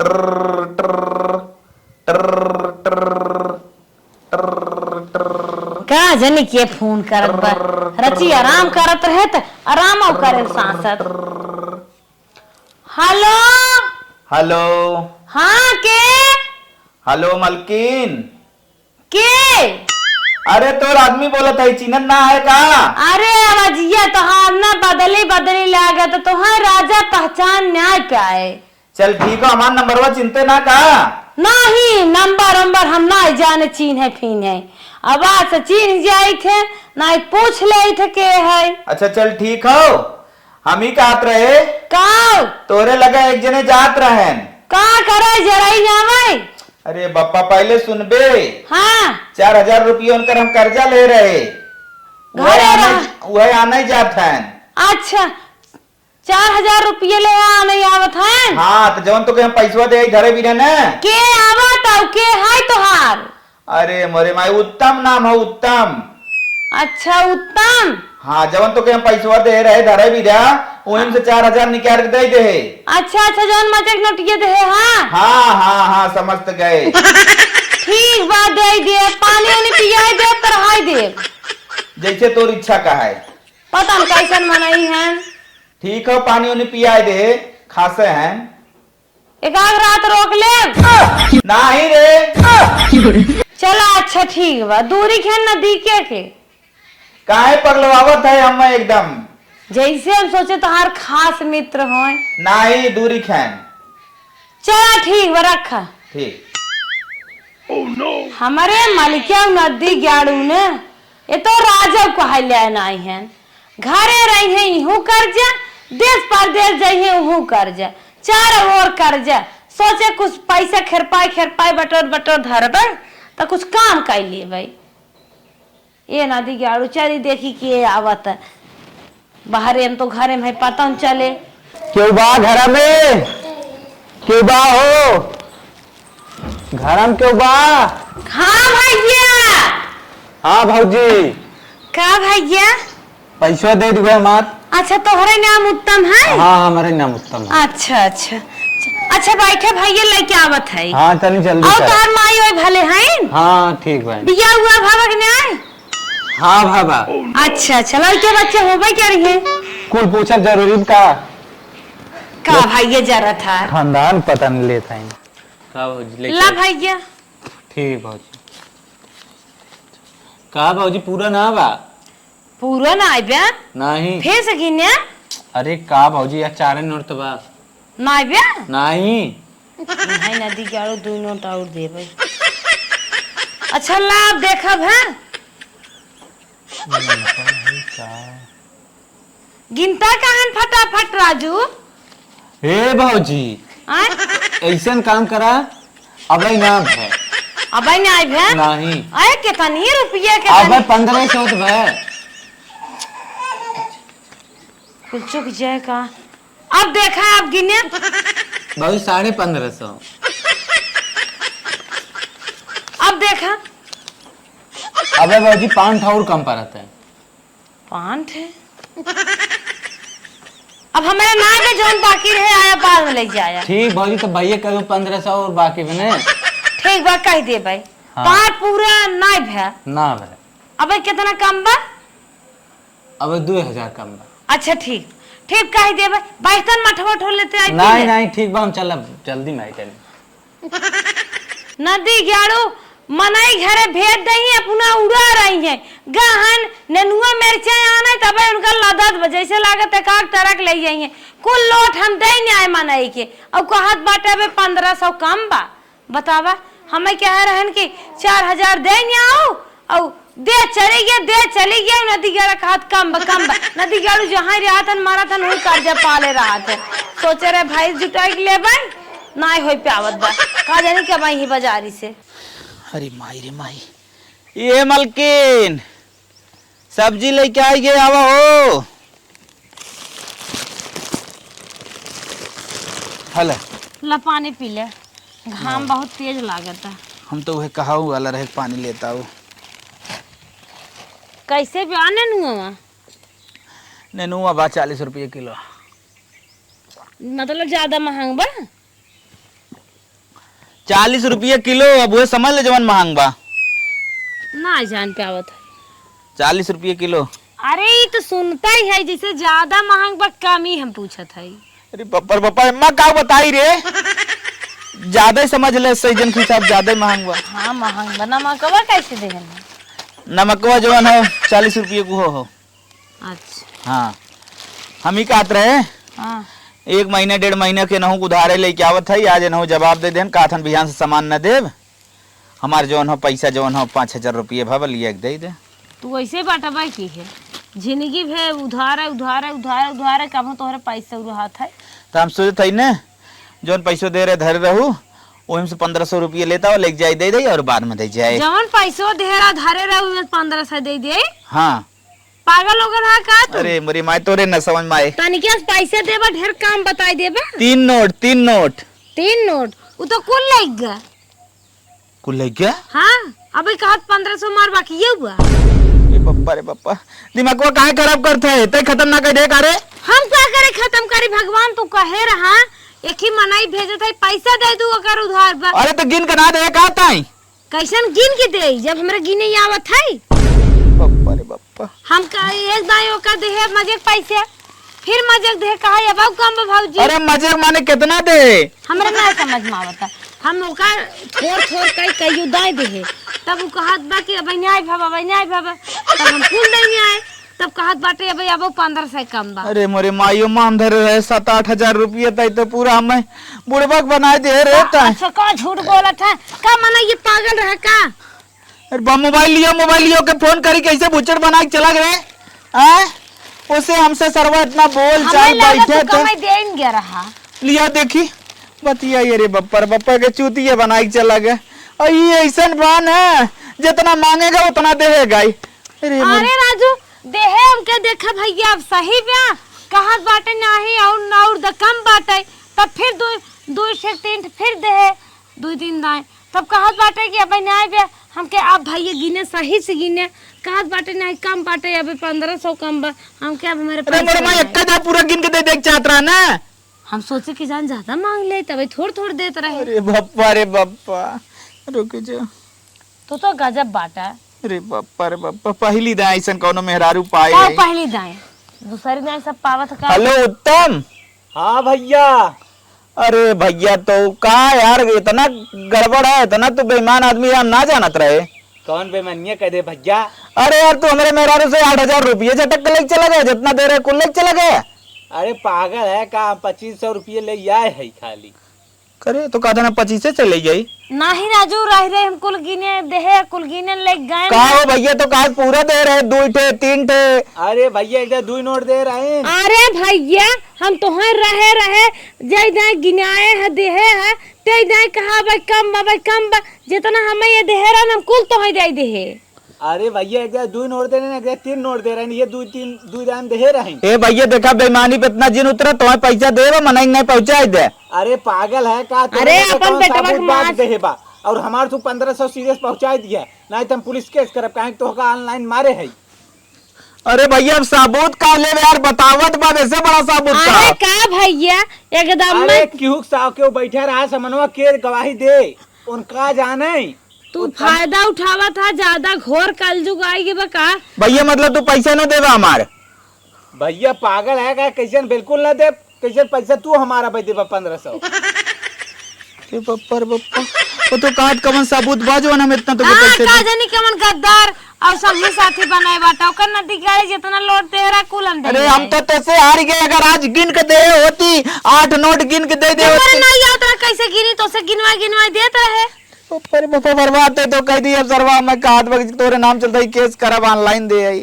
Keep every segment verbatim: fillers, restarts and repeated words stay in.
का जनी के फोन करत बा? रची आराम करत रहे त आराम करे सांसत। हेलो। हेलो। हाँ, के? हेलो, मलकिन। के? अरे, तोर आदमी बोलत है, चिन्हत ना है का? अरे, आवाजिया तोहार ना बदली बदली लागत, तोहार राजा पहचान ना पाए। चल ठीक हो, हमार नंबरवा चिन्हते ना का? नहीं, नंबर उम्बर हम ना जाने, चिन्हे फिन्हे। आवाज से चिन्ह जाइत है, नहीं पूछ लेइत है के है। अच्छा चल ठीक हो, हम ही कहत रहे। का? तोरे लगे एक जने जात रहन। का करे जरई जावे? अरे बप्पा पहले सुनबे। हाँ। चार हजार रुपये उनकर हम कर्जा ले रहे। घरे वह आने, रह- वह आने जात हन। अच्छा, चार हजार रुपये ले आ नहीं आवत हैं? हाँ, तो जवन तोके हम पैसवा दे आई धरे बिना न। के आवत अउ के है तोहार? अरे मोरे माई, उत्तम नाम है, उत्तम। अच्छा, उत्तम। हाँ, जवन तोके हम पैसवा दे रहे धरे बिना, वहीं से चार हजार निकाल के दे दे। अच्छा, अच्छा, जवन मजे के नोटिया दे है, हाँ? हाँ, हाँ, हाँ, समझ तो गए। ठीक बा, दे दे। पानी उनी पियाई दे, तरहाई दे। जैसे तोर इच्छा का है। पता न कैसन मनई हैं। ठीक हो, पानी उनी पियाए दे, खासे हैं। एक आध रात रोक ले। नाही रे। चला, अच्छा, ठीक बा। दूरी खेन नदी के के? काहे पगलवावत है हम एकदम? जैसे हम सोचे तोहार खास मित्र होए। नाही, दूरी खेन। चला, ठीक बा, रखा। ठीक। हमरे मलिकिया नदी ग्याड़ू ने, ये तो राजा कहले नाई हैं। घरे रही हैं, इहू कर्जा, देश परदेश जइहे, उहू कर्जा, चारों ओर कर्जा। सोचे कुछ पैसा खेरपाई, खेरपाई बटोर, बटोर धरबे, त कुछ काम कर लेबे। ये नदी ग्याड़ू चली देखी के आवत। बाहरे में तो घरे में है, पता न चले। केहू बा घर में? केहू बा हो? घर में केहू बा? हाँ भैया। हाँ भौजी। का भैया? पैसवा दे दिबे हमार। अच्छा, तोहरे नाम उत्तम है? हाँ, हमारे नाम उत्तम है। अच्छा, अच्छा। अच्छा, बैठे भैया, लेके आवत है। हाँ, तनी जल्दी और कर। तोहर माई ओई भले हैं? हाँ, ठीक बा। बिया हुआ भवा के नहीं? हाँ बाबा। अच्छा, अच्छा, लड़के बच्चे होबे क्या रही है? कुल पूछब जरूरी का? का भाई ये जरा था? खानदान पता नहीं लेत है। का भौजी लेके ला आई? भैया। ठीक भौजी। का भौजी पूरा ना बा? पूरा ना आइबे? नहीं। फेर से गिने? अरे का भौजी यार चारे नोट तो बा। ना आइबे? नहीं। भाई नदी ग्याड़ू दू नोट और देबे। अच्छा ला अब देखब है। गिनता कहन फटाफट राजू। ए भौजी, आय? ऐसन काम करा, अबे ना भे। अबे ना आइबे? नहीं। अरे कितनी रुपया के अबे तनी? पन्द्रह सौ तो भे। कुल चुक जाए का? अब देखा, अब गिने। बहुत साढ़े पन्द्रह सौ। अब देखा। अबे भौजी, पाँच ठो और कम परत है। पाँच ठे? अब हमारे ना के जौन बाकी रहे, आया बाद में ले जाया। ठीक भौजी, तो भैया कहो पन्द्रह सौ और बाकी बने। ठीक बा, कह दे भाई। हाँ। पाँच पूरा ना भे। ना भे। अबे कितना कम बा? अबे दो हजार कम बा। अच्छा ठीक, ठीक कह देबे। बैठन मठवा ठो लेते आई नहीं, पीले। नहीं, ठीक बा, हम चलब, जल्दी में आई तनी। नदी ग्याड़ू मनई घरे भेज दही, अपना उड़ा रही है। गहन नेनुआ मिर्चा आने तबे उनका लदत बा, जैसे लागत एकाक ट्रक ले आई है। कुल लोट हम दे न्याय मनई के, और कहत बाटे अबे पन्द्रह सौ कम बा। बतावा, हमें कहे रहन कि चार हजार दे न्याओ, और दे चली गया, दे चली गया, नदी ग्याड़ू कहत कम बा, कम बा। नदी ग्याड़ू जहाँ रहत हन, मारत हन, वही कर्जा पाले रहत है। सोचे रहे भाई जुटाई के लेबै, नाय होई पावत बा। का जानी कब आई ही बाजारी से। अरे माई रे माई। ए मलकिन, सब्जी लेके आई गए, आवा हो। हला। ला पानी पी ले, घाम हाँ। बहुत तेज लागता। हम तो उहे कहाऊ वाला रहे, पानी लेता हूँ। कैसे बा नेनुआ? नेनुआ बा चालीस रुपये किलो। मतलब ज्यादा महंग बा? चालीस रुपये किलो, अब उहे समझ ले जवन महंग बा। ना जान पे आवत है। चालीस रुपये किलो। अरे, ई तो सुनता ही है, जैसे ज्यादा महंग बा, कम ही हम पूछत है। अरे बप्पर बप्पा, अम्मा का बताई रे? ज्यादा ही समझ ले, सीजन के हिसाब ज्यादा ही महंग बा। हाँ, महंग बा। नमकवा कैसे देहन? नमकवा जवन हो, चालीस रुपये को हो, हो। अच्छा। हाँ, हम ही कहत रहे, हाँ। एक महीने डेढ़ महीने के नहू उधारे लेके आवत है, आज नहू जवाब दे देन, कहत हन बिहान से सामान न देब, हमार जौन हो पैसा जौन हो पाँच हजार रुपये भा लिया के दे दे। तू ऐसे बाटबा की है, जिंदगी भे उधारे, उधारे, उधारे, उधारे, कबो तोहरे पैसा रहत है। तो हम सोचत हई ने, जौन पैसो दे रहे धरे रहू, ओहिम से पन्द्रह सौ रुपये लेता हो, लेके जाए दे दे और बाद में दे जाए। जौन पैसो दे रहा धरे रहू, ओहिम से पन्द्रह सौ दे दे। हाँ। पागल हो गल है का तू? अरे मोरी माई, तोरे न समझ में आए। तनिके से पैसे देबा, ढेर काम बताई देबा। तीन नोट, तीन नोट। तीन नोट? उ तो कुल लग गया। कुल लग गया? हाँ, अबे कहत पन्द्रह सौ मार बाकी ये हुआ। ए बप्पा रे बप्पा, दिमागवा काहे खराब करत है? तै खत्म ना कर दे का रे? हम का करे खत्म करी भगवान, तू कहे रहा, एक ही मनई भेजत है, पैसा दे दू ओकर उधार बा। अरे तो गिन के ना दे का ताई? कैसन गिन के देई, जब हमरा गिने आवत है? बप्पा रे बप्पा। हम का एक दाई ओकर देहे मजे के पैसे, फिर मजे के देहे कहा, "अब आऊ कम बा भौजी।" अरे मजे के माने कितना दे? हमरा ना समझ में आवता। हम ओकर थोर थोर कई कई दाई देहे, तब उ कहत बा कि "अब न्याय भवा, अब न्याय भवा।" तब हम कुल दे न्याय। तब कहत बाटे, "अबे, अबो पन्द्रह सौ कम बा।" अरे मोरे माइयो, मान धरे रहे सात आठ हजार रुपये, तई तो पूरा हमें बुड़बक बनाए दे रे का, तई। अच्छा, का झूठ बोलत है? का मना ये पागल रहे का? अरे बा, मोबाइल लियो, मोबाइल लियो के फोन करी, कैसे बुचड़ बना के चला गए? आय? उसे हमसे सरवा इतना बोल हमें चाल लगा बैठे तू तो। कमाई देन गया रहा। लिया देखी, बतिया ये रे बप्पर, बप्पर के चूतिया बना के चला गए। और ये ऐसन बान है, जितना मांगेगा उतना देगा ही। अरे बोल। अरे राजू, देहे हमके देखा भैया, अब सही बा, कहत बाटे नाही और, और द कम बाटे, तब फिर दो, दो से तीन फिर देहे, दो तीन दाएं, तब कहत बाटे कि अब न्याय बा, हमके अब भैया गिने, सही से गिने, कहत बाटे नाही कम बाटे, अबे पन्द्रह सौ कम बा, हमके अब हमारे अरे पैसे मोरे माई, नहीं। एक्का दा पूरा गिन के दे दे के चाहत रहा ना। हम सोचे कि जान ज्यादा मांग ले, तबे थोड़ थोड़ देत रहे। अरे बप्पा रे बप्पा, रुक जा। तू तो गजब बाटा। अरे बप्पा रे बप्पा, पहली दाएं ऐसन कौनो मेहरारू पाए का है? पहली दाएं? दूसरी दाएं सब पावत का? हेलो उत्तम। हाँ भैया। अरे भैया, तो का यार, इतना गड़बड़ है, इतना तू बेईमान आदमी हम ना जानत रहे। कौन बेईमानिया कह दे भैया? अरे यार, तू हमरे मेहरारू से आठ हजार रुपये झटक के लेके चला गया, जितना दे रहे कुल लेके चला गया। अरे पागल है का, हम पच्चीस सौ रुपये ले आए है खाली। करे तो कहता ना पच्चीसे से ले जाई। नाही राजू, रह रहे हम कुल गिने देहे, कुल गिने ले गए का ना। हो भैया, तो कहा पूरा दे रहे, दो ठे, तीन ठे। अरे भैया, एक दुई नोट दे रहे हैं। अरे भैया, हम तोहे रहे रहे, जय जय गिनाए है, देहे है, ते जय कहा भाई कम बा, भाई कम बा, जितना हमें ये देहे रहन, हम कुल तोहे दे देहे। अरे भैया, एक जगह दुई नोट दे रहे हैं, एक जगह तीन नोट दे रहे हैं, ये दुई तीन, दुई दाम दे रहे हैं। ए भैया, देखा बेईमानी पे इतना जिन उतरा, तुम्हें पैसा दे रहे, मनई नहीं पहुंचाई दे। अरे पागल है का? अरे अपन बेटवा के मार दे बा, और हमार तू पन्द्रह सौ सीरियस पहुंचाई दिया, नहीं तो हम पुलिस केस करब, काहे तो का ऑनलाइन मारे है। अरे भैया, अब सबूत का ले यार, बतावत बा, वैसे बड़ा सबूत का। अरे का भैया, एकदम अरे मत। केहू साव के बैठा रहा, समनवा के गवाही दे, उनका जाने। तू फायदा उठावा था ज्यादा, घोर कलजुग आई गए बा का? भैया, मतलब तू पैसा न देबा हमार? भैया पागल है का? कैसन बिल्कुल न दे, कैसन पैसा तू हमारा पे देबा पन्द्रह सौ? ए बप्पा रे बप्पा, वो तो कहत कवन सबूत बा जवन हम इतना तो हाँ, पैसे का दे? जानी कवन गद्दार और संगी साथी बनाए बाटा, ओकर नदी गाड़ी जितना लोड तेहरा कुल हम अरे देंगे। हम तो तैसे हार गए, अगर आज गिन के दे होती, आठ नोट गिन के दे दे होती। नहीं याद रहा कैसे गिनी, तो से गिनवा गिनवा देत रहे। अरे बापा, बर्बाद है तो कह दी अब सरवा, मैं कहत बा कि तोरे नाम चलता ही केस करब, ऑनलाइन दे आई।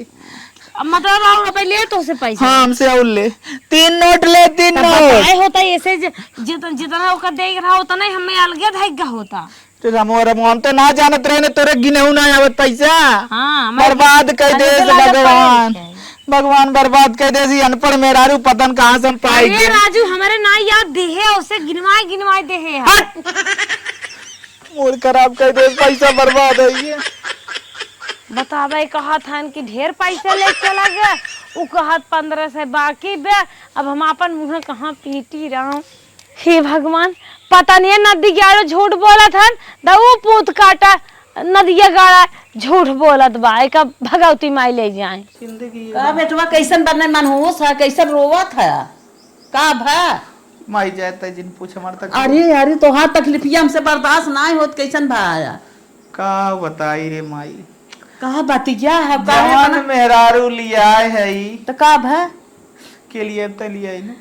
अब मतलब और रुपए ले तो से पैसा? हाँ, हमसे और ले। तीन नोट ले, तीन तब नोट। बताए होता ऐसे ज-, जित-, जितना ओकर दे रहा होता नहीं, हमें अलगे धैक होता। रे रामो, रामो, हम तो ना जानत रहे ने तोरे गिनेहू ना आवत पैसा। हाँ, हमारे बर्बाद कह दे अलगे अलगे भगवान। पड़े हैं। भगवान बर्बाद कह दे, अनपढ़ मेहरारू पतन कहाँ से हम पाई अरे के। राजू, हमारे ना याद देहे, उसे गिनवाए, गिनवाए देहे हम। हट! मूड खराब कर दे, पैसा बर्बाद है ये। बतावे, कहत हन कि ढेर पैसा ले चला गया, उ कहत पन्द्रह सौ बाकी बे। अब हम आपन मुँह कहाँ पीटी रहूं? हे भगवान, पता नहीं है, नदी गाड़ो झूठ बोलत हन, द ऊ पूत काटा, नदिया गाड़ा झूठ बोलत बा, एका भगवती माई ले जाए। जिंदगी का बेटवा, कैसन बने मनहूस है, कैसन रोवत है? का भा? माई जाए तै जिन पूछ हमार तक। अरे, अरे, तोहार तकलीफिया हमसे बर्दाश्त नाहीं होत, कैसन भा आया? का बताई रे माई? का बतिया है, का है जवान अपना? मेहरारू लियाए है ई। तो का भा? के लिए तै लियाई ना।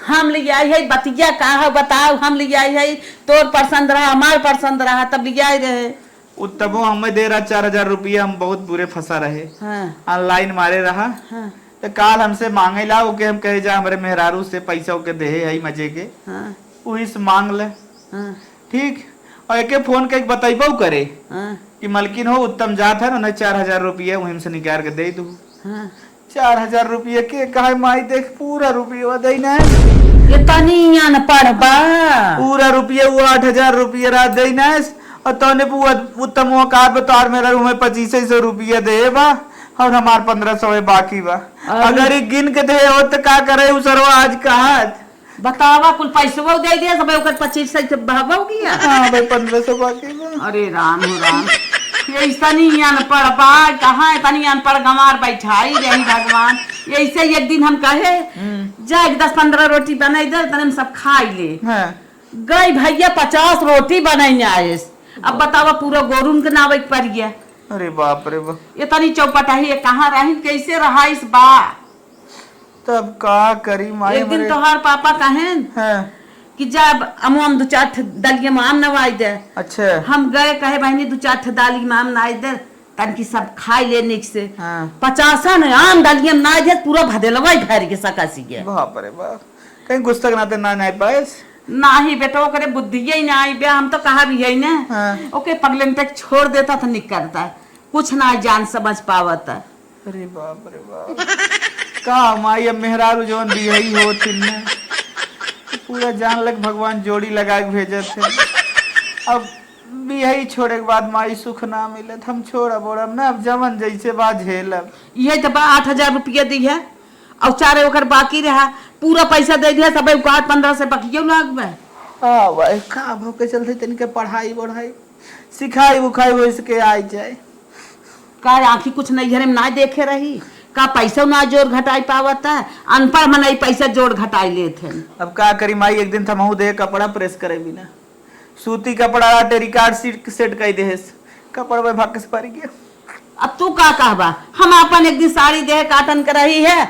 हम लियाई है, बतिया का है बताओ, हम लियाई है, तोर पसंद रहा, हमार पसंद रहा, तब लियाई रहे। उ तबो हमें दे रहा चार हजार रुपया, हम बहुत बुरे फंसा रहे। हाँ। Online मारे रहा। हाँ। तो काल हमसे मांगे ला, ओके हम कहे जा, हमरे मेहरारू से पैसा ओके देहे है मजे के। हाँ। वही से मांग ले। हाँ। ठीक। और एके फोन के बतैबो करे हाँ। कि मलकिन हो, उत्तम जात है ना, उन्हें चार हजार रुपया वहीं से निकाल के दे दू। हाँ। चार हजार रुपया के कहे माई, देख, पूरा रुपया दे ना। ये तनी अनपढ़ बा। पूरा रुपया वो आठ हजार रुपया रात दे ना। और तौने पु-, उत्तम वो कार पे तोहार मेहरारू हमें पच्चीस सौ रुपया दे बा और हमार पन्द्रह सौ बाकी बा। अरे। अगर ये गिन के दे हो तो का करे उ सरवा आज कहा? बतावा, कुल पैसवा दे दे, सब ओकर पच्चीस सौ से बहबा हो गया। हाँ भाई, पन्द्रह सौ बाकी बा। अरे राम हो राम, ये ऐसा नहीं अनपढ़ बा, कहाँ इतनी अनपढ़ गंवार बैठाई रही भगवान। ऐसे एक दिन हम कहे, हम्म। जा एक दस पन्द्रह रोटी बनाई दे, तने हम सब खाई ले। हाँ। गई भैया पचास रोटी बनाई आएस। अब बतावा, पूरा गोरुन के नावे के पड़ गया। अरे बाप रे बाप। इतनी चौपटाही है, कहाँ रही, कैसे रहा इस बा? तब का करी माई एक दिन हमरे। तोहार पापा कहेन हाँ। कि जा अब अमो हम दो चार ठे दालिया में आम नवाई दे। अच्छा। हम गए, कहे, "बहिनी, दो चार ठे दाली में आम नाई दे, तनकी सब खाई ले निक से।" हाँ। पचासन आम दालिया में नाई दे, पूरा भदेलवा ही भर के सकासी के। बाप रे बाप। कहीं गुस्सा के नाते ना, नाई पाएस? नाही बेटा, ओकरे बुद्धिये ही ना आई बे, हम तो कहा भी है ना। हाँ। ओके पगलेन तक छोड़ देता तो निक करता, कुछ ना जान समझ पावत। अरे बाप रे बाप। का माई, अब मेहरारू जवन बियाही होत हिन ना, पूरा जान लग भगवान जोड़ी लगा के भेजत है। अब बियाही छोड़े के बाद माई सुख ना मिलत, हम छोड़ब ओड़ब ना, अब जवन जैसे बा झेलब। इहे तो बा, आठ हजार रुपया दी है और चार ओकर बाकी रहा, पूरा पैसा दे दिया, सब उकाट पन्द्रह से बकियो लाग बा। हाँ भाई, का भव के चलते तनिके पढ़ाई बढ़ाई, सिखाई उखाई हो इसके आई जाए। का आँखी कुछ नैहरे में ना देखे रही? का पैसो ना जोड़ घटाई पावत है? अनपढ़ मनई पैसा जोड़ घटाई लेत है। अब का करी माई, एक दिन थमहू दे कपड़ा प्रेस करे बिना। सूती कपड़ा टेरिकाट सीट सेट कई देहेस। कपड़ा में भाग से पारी गया। अब तू का कहबा? हम आपन एक दिन साड़ी दे काटन के रही है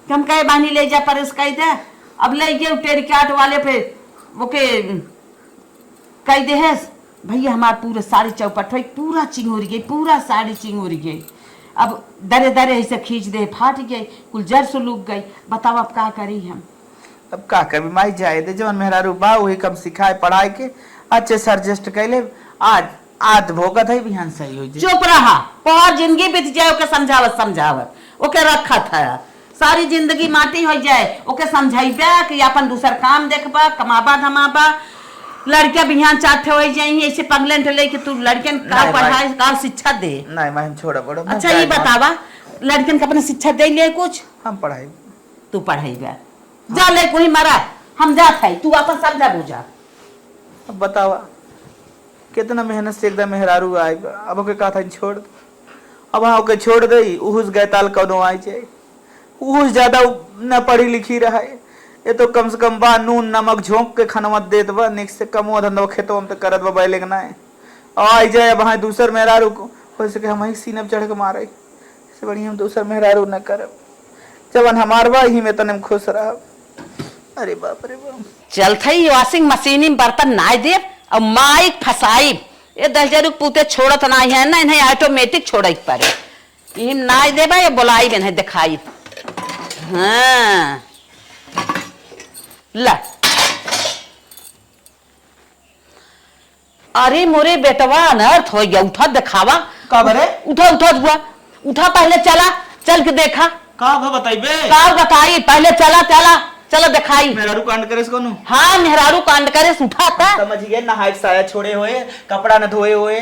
कि हम कहे बानी ले जा प्रेस कई दे। अब ले गए टेरिकाट वाले पे, ओके कई देहेस, भैया हमार पूरा साड़ी चौपट होई, पूरा चिंगुर गई, पूरा साड़ी चिंगुर गई। अब दरे दरे ऐसे खींच दे, फाट गई, कुल जर सुलूक गई। बताओ अब का करी हम? अब का करबी माई, जाए दे, जवन मेहरारू बा वही कम सिखाए पढ़ाए के, अच्छे से एडजस्ट कर ले। आज, आज भोगत है, बिहान सही हो जाए। चुप रहा, तोहर जिंदगी बीत जाए ओके समझावत समझावत, ओके रखत है। सारी जिंदगी माटी हो जाए, ओके समझाइबा कि अपन दूसर काम देखबा, कमाबा धमाबा, लड़कियां बिहान चार ठे हो जाई, ऐसे पगलेन ठे लेके तू लड़कियन का नहीं, पढ़ाई, नहीं। का शिक्षा दे? नहीं, मैं हम छोड़ा बड़ो, मैं अच्छा, जाए ये ना। बतावा, लड़कियन का अपने शिक्षा दे ले कुछ? हम पढ़ाई। तू पढ़ाइबा, जा ले कोई मरा, हम जात है, तू अपन समझा बुझा। अब बतावा, कितना मेहनत से एकदम मेहरारू आए, अब ओके कहा था छोड़ दे। अब हाँ, ओके छोड़ दे, उहुस गए ताल कौनो आई जाए। उहुस ज्यादा उ-, न पढ़ी लिखी रहे। ये तो कम से कम बा, नून नमक झोंक के खनवा देत बा, निक से कमवा धंधवा खेतवा में तो करत बा, बैले के नाय। आई जाए अब हाँ दूसर मेहरारू को, हो सके हम ही सीना पे चढ़ के मारे। इससे बढ़िया हम दूसर मेहरारू न करब। जवन हमार बा, यही में तने में खुश रहब। अरे बाप रे बाप। चलत हई washing machine में बर्तन नाय देब और माइक फसाइब। ये दस हजार के पूते छोड़त नाय है ना, इन्हें automatic छोड़े के पड़े। इहिम नाय देबा, ये बोलाइब, इन्हें देखाइब। हाँ। ला। अरे मोरे बेटवा, अनर्थ हो गया। उठा देखावा। का बरे? उठा, उठा, उठा, उठा, पहले चला, चल के देखा। का भा बताइबे? का बताई, पहले चला, चला, चला देखाई। मेहरारू कांड करेस कौनो? हाँ, मेहरारू कांड करेस, उठा ता। समझ गए, नहाए के साया छोड़े होए, कपड़ा न धोए होए।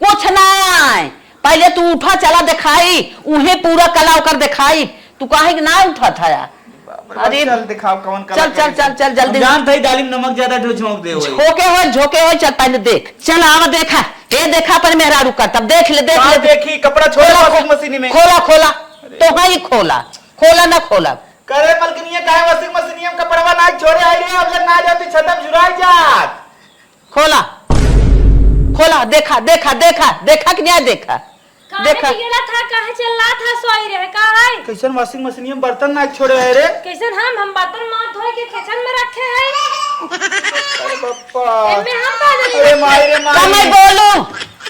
कुछ नाय, पहले तू उठा, चला देखाई, उहे पूरा कला ओकर देखाई। तू काहे के ना उठत हया? बाप अरे, चल दिखाओ कौन चल, कलाकारी चल, चल, चल, जल्दी। हम जानत हई दाली में नमक ज्यादा झो-, झोंक दे होई। झोंके होई, झोंके होई, चल पहले देख। चल आवा देखा। ए देखा अपन मेहरारू का, तब देख ले, देख का ले। देखी, कपड़ा छोड़ खोला, washing machine में। खोला, खोला। अरे। तो हाँ ही खोला। खोला ना खोला। करे मलकिनिया, काहे washing machine में कपड़वा ना छोड़े आई रे, अब जब ना जाती छतम झुराई जात। खोला, खोला, देखा, देखा, देखा, देखा कि नहीं देखा? काहे देखा। बिगड़ा था, काहे चिल्ला था, सोई रहे, का है? कैसन washing machine में बर्तन ना छोड़े है रे? कैसन हम, हम बर्तन माथ धोए के kitchen में रखे हैं? अरे बप्पा। एमे हम का जानी? अरे माई रे माई। कम है बोलू,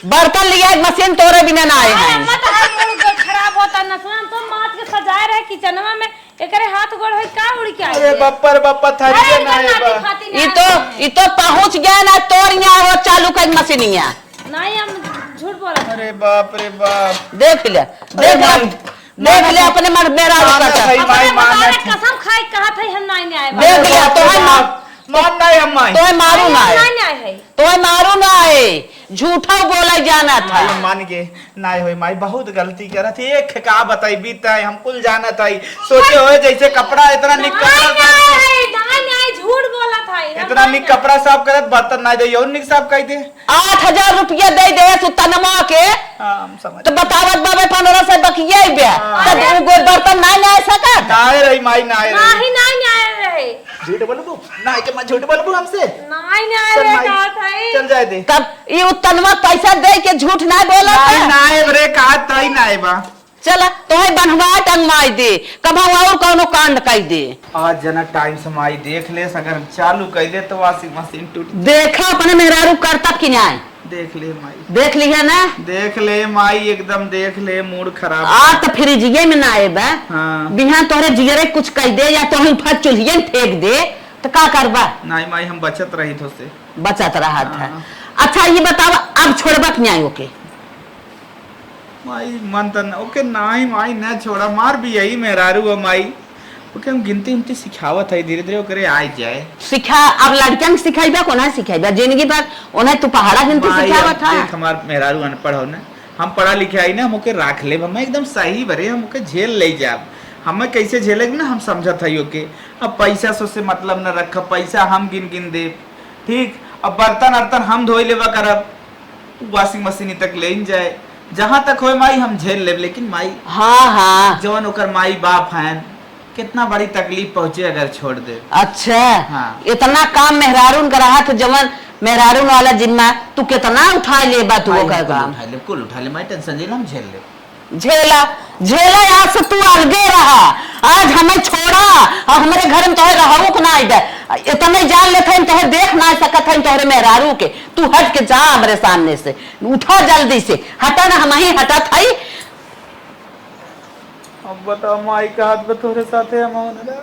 बर्तन लिया एक machine तोरे बिना ना आए अरे हैं। मत हर मूड खराब होता न, सुना हम तो माथ के सजाए रहे kitchenवा में, एकरे हाथ गोड़ होई का उड़ के आई अरे है? बप्पा रे बप्पा, अरे थरिया इनकर ना है नाती बा। फाती ना ई तो, है। ई तो पहुँच गया ना तोर यहाँ वो चालू कर मशीनिया। नहीं, हम झूठ बोलत हई। अरे बाप रे बाप। देख ले, अरे देख ले, माई, देख ले मानत अपने मर-, मेहरारू मानत करता। हई, अपने माई, बताए मानत हई। कसम खाए कहत हई हम नाई, नाई आए बा। देख अरे ले, बाप तो रे है मार-, बाप। मान नाई हम माई। तो है मारू ना है। नाई, नाई है। तो है मारू ना है। झूठा बोला जाना था। माई मान के। नाई होई माई, बहुत गलती करत ही। एक का बताई बीत है, हम कुल जानत हई। सोचे होए जैसे कपड़ा इतना निक नाई, कपड़ा नाई, नाई, नाई, झूठ बोलत हई, हम इतना नाई निक जाने। कपड़ा साफ करत, बर्तन नाई दे, और निक साफ कई दे। आठ हजार रुपया दे दे सुतनमा के। हाँ, हम समझ तो बतावत बाबे पन्द्रह सौ बकिया ही बे। हाँ। तब वो कोई बर्तन नाई नाई सकत। नाई रही माई, नाई रही। नाई, नाई, नाई रहे। झूठ बोलबू? नाई के माँ झूठ बोलबू हमसे? नाई, नाई चल रे, माई, का था ई? चल जाए दे। तब ई उत्तनवा पैसा दे के झूठ नाई बोला नाई, था? नाई रे, का ताई नाई बा। चला, तोहे बन्हवा टंगवाई दे, कबहू और कौनो कांड कई दे। आज जना time से माई देख ले, अगर चालू कई दे तो washing machine टूट। देखा अपने मेहरारू करतब कि नाई? देख ले माई। देख लिहे ना? देख ले माई, एकदम देख ले, mood खराब। आ तो फ्रिजिये में ना आए बा। हाँ। बिहान तोहरे जियरे कुछ कह दे या तोहे उठा चुल्हिये में फेंक दे, तो का करबा? नहीं माई, हम बचत रही तो से। बचत रहा था। हाँ। अच्छा, ये बतावा, अब छोड़बा कि नहीं ओके? माई, मन त न, ओके, नाई, माई, न छोड़ा, मार भी यही मेहरारू हो, माई। ओके, हम गिनती उनती सिखावत है, धीरे धीरे ओकरे आ जाए। सिखा, अब लड़कियन के सिखाइबा, कोना सिखाइबा? जिंदगी भर उन्हें तू पहाड़ा गिनती माई, सिखावत अब है? देख, हमार मेहरारू अनपढ़ हो ना, हम पढ़ा लिखे आई ना, हम ओके राख लेब, हम एकदम सही बरे, हम ओके झेल ले जाब। हमें कैसे झेलेब ना, हम समझत है ओके। अब पैसा सो से मतलब न रख, पैसा हम गिन गिन देब, ठीक? अब बर्तन अर्तन हम धोई लेबा करब। Washing machine तक लेन जाए, जहाँ तक होए माई हम झेल लेब, लेकिन माई हाँ, हाँ। जवन ओकर माई बाप हैं, कितना बड़ी तकलीफ पहुँचे अगर छोड़ दे। अच्छा, हाँ। इतना काम मेहरारून का रहा तो जवन मेहरारून वाला जिम्मा तू कितना उठा लेबा तू माई ओकर हम कुल काम? उठा लेब, कुल उठा लेब, माई tension जिन ला, हम झेल लेब। झेला, झेला, आज से तू अलगे रहा, आज हमें छोड़ा, और हमरे घर में तोहे रहू के ना आइबे। इतने जान लेत हई, तोहे देख ना सकत हई, तोहरे मेहरारू के। तू हट के जा हमरे सामने से, उठा जल्दी से, हटा ना, हम ही हटत हई। अब बताओ, माई का हाथ में तोहरे साथे हम होने रहा,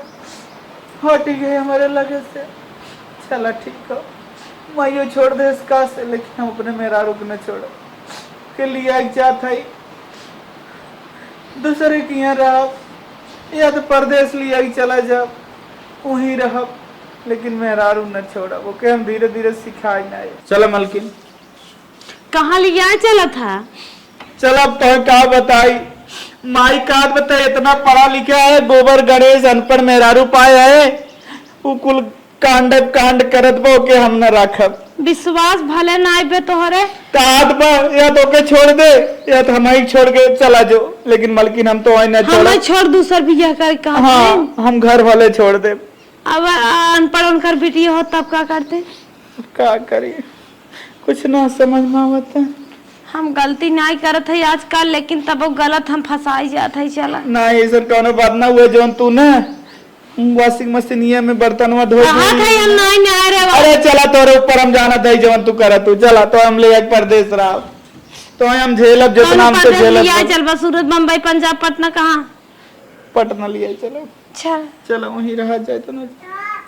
हट गए हमारे लगे से। चला ठीक हो, माइयो छोड़ दे इसका से, लेकिन हम अपने मेहरारू के न छोड़ो। के लिया एक जात हई, दूसरे के यहाँ रहब, या तो परदेस लिया के चला जाब, वहीं रहब, लेकिन मेहरारू न छोड़ब। ओके हम धीरे धीरे सिखाई ना। चला मलकिन। कहाँ लिया चलत है? चल अब तोहे का बताई, माई का बताई, इतना पढ़ा लिखा है, गोबर गणेश अनपढ़ मेहरारू पाए है, उ कुल कांड कांड करत बा, ओके हम न राखब। विश्वास भले ना आइबे तोहरे। कहत बा, या तो ओके छोड़ दे, या तो हमारी छोड़ के चला जो, लेकिन मलकिन हम तो वहीं न छोड़ब। हमें छोड़ दूसर बियाह कर कहत हाँ, हई। हम घर वाले छोड़ दे। अब अनपढ़ उनकर बिटिया हो तब का करते? का करी, कुछ ना समझ में आवत है। हम गलती नाई करत हई आजकल, लेकिन तबो गलत हम फंसाई जात हई। चला। नाई, ऐसन कौनो बात ना हुए, जौन तू ना washing machine ये में बर्तनवा धो कहत दी। हई हम नाई, नाई रे बाबा। अरे चला, तोरे ऊपर हम जानत हई, जौन तू करत तू। चला, तो हम ले एक परदेस रहा, तो हम झेलब जितना कौनो हमसे परदेस झेलब लिया सब। चल, बस सूरत, बम्बई, पंजाब, पटना, कहाँ? पटना लिया चलो। चल। चलो, वहीं रहा जाए तो ना।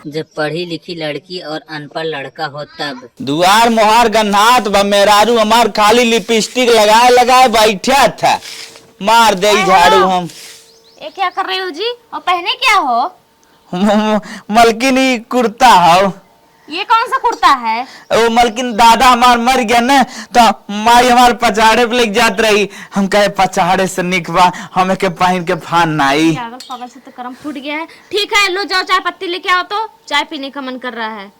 जब पढ़ी लिखी लड़की और अनपढ़ लड़का हो तब। दुआर मोहार गन्हात बा, मेहरारू हमार खाली लिपस्टिक लगाए लगाए बैठा था। मार दे ई झाड़ू हम। ये क्या कर रहे हो जी? और पहने क्या हो? म-, म-, मलकिन, ई कुर्ता हौ। ये कौन सा कुर्ता है? ओ मलकिन, दादा हमार मर गया न, तो माई हमार पचाड़े पे लेके जात रही। हम कहे, "पचाड़े से निक बा, हम एके पहिन के फान नाई।" पागल पागल से तो करम फूट गया है। ठीक है, लो जाओ, चाय पत्ती लेके आओ तो, चाय पीने का मन कर रहा है।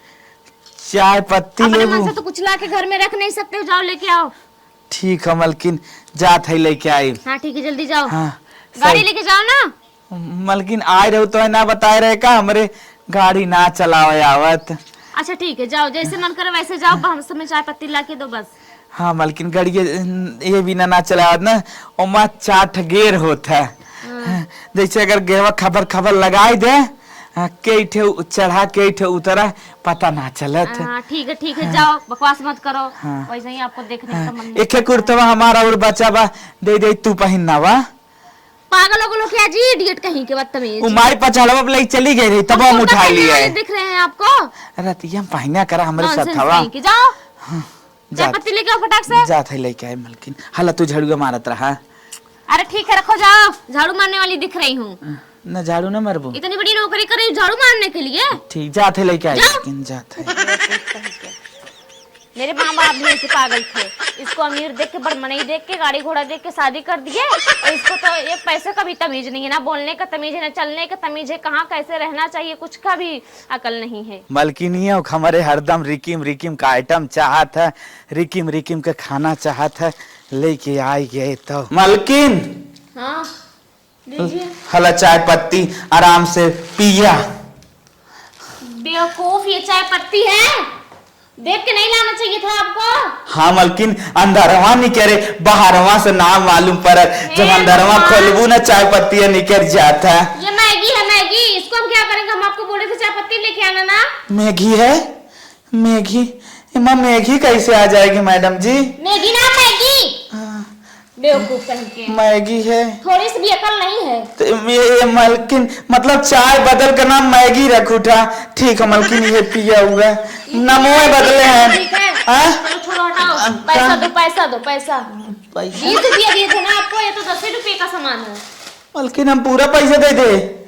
चाय पत्ती अपने मन लेबू? से तो कुछ ला के घर में रख नहीं सकते हो, जाओ लेके आओ। ठीक है मलकिन, जात है लेके आई। हाँ ठीक है, जल्दी जाओ। हाँ, गाड़ी सही। लेके जाओ ना। मलकिन, आए रहो तो है ना बताए रहे का, हमरे गाड़ी ना चलावे आवत। अच्छा ठीक है, जाओ, जैसे मन करे वैसे जाओ, हम समय चाय पत्ती ला के दो बस। हाँ मलकिन, गाड़ी ये, ये बिना ना चलावत ना, ओमा चार ठे गेर होत है। हाँ। जैसे अगर गेरवा खबर खबर लगाई दे, हाँ, के ठे उ-, चढ़ा के ठे उतरा, पता ना चलत। हाँ, ठीक है, ठीक है, हाँ। जाओ, बकवास मत करो। हाँ। वैसे ही आपको देखने हाँ। का मन नहीं एक करता कुर्तवा है। हमारा और बचा बा, दे दे, तू पहिन ना बा। पागल हो गलो क्या जी, idiot कहीं के, बदतमीज। उ माई पछाड़वा पे लेके चली गई रही, तब हम हम कुर्ता उठा पहनने लिए। वाले दिख रहे हैं आपको? रतिया में पहिना करा हमरे साथ नॉनसेंस हवा। कहीं के, जाओ। हाँ, चाय जात, पत्ती लेके आओ फटाक से। जात है लेके आए मलकिन। हला तू झड़ुआ मारत रहा। अरे ठीक है, रखो, जाओ, झाड़ू मारने वाली दिख रही हूँ। न झाड़ू न मारबू। इतनी बड़ी नौकरी कर रही हूँ झाड़ू मारने के लिए? ठीक, जात है लेके आए जाओ। मलकिन, जात है। मेरे माँ बाप भी ऐसे पागल थे। इसको अमीर देख के, बड़मनई देख के, गाड़ी घोड़ा देख के शादी कर दिए, और इसको तो एक पैसे का भी तमीज नहीं है, ना बोलने का तमीज है, ना चलने का तमीज है, कहाँ कैसे रहना चाहिए, कुछ का भी अकल नहीं है। मलकिनिया, हमरे हरदम रिकिम रिकिम का आइटम चाहत है, रिकिम रिकिम के खाना चाहत है, लेके आई गए तो। मलकिन! हाँ। लीजिए। हला चाय पत्ती आराम से पिया। बेवकूफ, ये चाय पत्ती है? देख के नहीं लाना चाहिए था आपको? हाँ मलकिन, अंधरवा निकरे, बाहरवा से नाम मालूम पड़त। जब हे अंधरवा भगवान। खोलबू ना, चाय पत्ती निकर जात है। ये मैगी है, मैगी। इसको हम क्या करेंगे? हम आपको बोले थे चाय पत्ती लेके आना ना। मैगी है? मैगी? एमा मैगी कैसे आ जाएगी मैडम जी? मैगी ना, मैगी। हाँ। बेवकूफ कहीं के। मैगी है। थोड़ी सी भी अकल नहीं है। तो ये, ये मलकिन, मतलब चाय बदल के नाम मैगी रखू था। ठीक है मलकिन, ये पिया हुआ है। ये नमोए बदले हैं। ठीक है। हाँ? चलो छोड़ो, हटाओ। अब पैसा का? दो, पैसा दो, पैसा। पैसा? बीस रुपया दिए थे ना आपको, ये तो दस ही रुपये का सामान है। मलकिन, हम पूरा पैसा दे दे।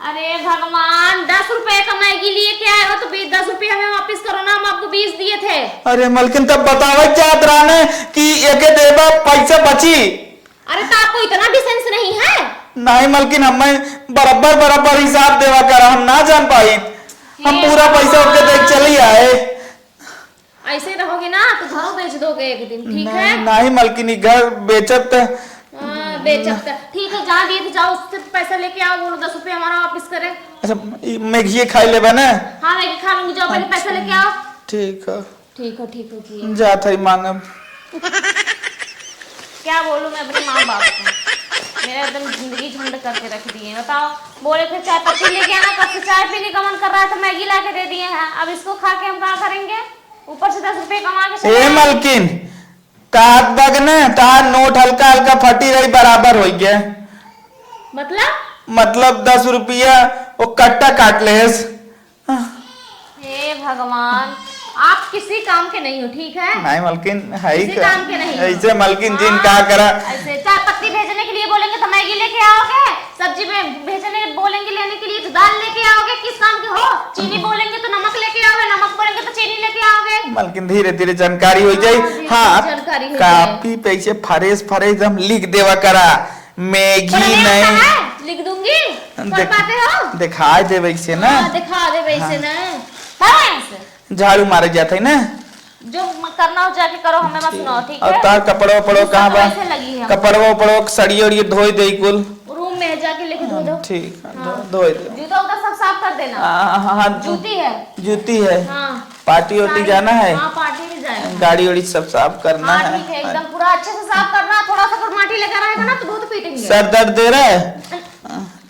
अरे भगवान, दस रुपए का मैगी लिए के आए हो तो बीस, दस रुपए हमें वापस करो ना, हम आपको बीस दिए थे। अरे मलकिन, तब बतावे चाहत रहने कि एके देबा, पैसा बची। अरे तो आपको इतना भी सेंस नहीं है? नहीं मलकिन, हमें बराबर बराबर हिसाब देवा करा, हम ना जान पाई। हम हे पूरा पैसा ओके दे भगवान। चली आए। ऐसे रहोगे ना तो घरों बेच दोगे एक दिन, ठीक नहीं, है? नहीं मलकिनी, घर बेचब त। हाँ, बेचब त। ठीक है, जहाँ दिए थे जाओ, उससे पैसा लेके आओ, बोलो दस रुपये हमारा वापस करे। अच्छा, ई मैगिए खाई लेबा ना? हाँ, मैगी खा लूंगी, जाओ पहले पैसा लेके आओ। ठीक है। ठीक हो, ठीक हो, ठीक। जात है मांगब। क्या बोलूं मैं अपने माँ बाप को, मेरा एकदम जिंदगी झंड करके रख दिए। बताओ, बोले थे चाय पत्ती लेके आना, कब से चाय पीने का मन कर रहा है तो मैगी ला के दे दिए हैं, अब इसको खा के हम कहाँ करेंगे? ऊपर से दस रुपए कमा के ए चले आए। मलकिन, कहत बा कि ना, तहार नोट हल्का हल्का फटी रही, बराबर होई गया। मतलब? मतलब दस रुपया वो कट्टा काट लेस। हे भगवान, आप किसी काम के नहीं हो, ठीक है? नहीं मलकिन, है किसी क्या? काम के नहीं हो। ऐसे मलकिन जिन हाँ, का करा। ऐसे चाय पत्ती भेजने के लिए बोलेंगे तो मैगी लेके आओगे, सब्जी में भेजने बोलेंगे लेने के लिए तो दाल लेके आओगे, किस काम के हो? चीनी बोलेंगे तो नमक लेके आओगे, नमक बोलेंगे तो चीनी लेके आओगे। मलकिन धीरे धीरे जानकारी हो जाई। हाँ, धीरे हाँ, धीरे जानकारी हो जाए। कापी पे ऐसे फरेस फरेस हम लिख देवा करा, मैगी पढ़ने आता नहीं। है? लिख दूंगी। पढ़ देख-, पाते हो? दिखाई दे वैसे ना। हाँ, दिखा दे वैसे हाँ। ना। पढ़ो यहाँ से। झाड़ू मारे जात है ना। जो म-, करना हो जाके करो, हमें मत सुनाओ, ठीक और है? तार कपड़ा उपड़ा मुझसे कहाँ तो बा? वैसे लगी है। कपड़ा उपड़ा, साड़ी ओड़ी धोई दे कुल। रूम में जाके लेके धो दो। ठीक है, हाँ। धो-, धोई दो। जूता उता सब साफ कर देना। हाँ, हाँ, हाँ, जूती है। जूती है। हाँ। पार्टी ओटी साड़ी, जाना है? हाँ, पार्टी में जाएंगे। गाड़ी ओड़ी सब साफ करना हाँ, है। ठीक है, एकदम पूरा अच्छे से साफ करना। थोड़ा सा अगर माटी लगा रहेगा ना तो बहुत पीटेंगे। सर दर्द दे रहा है?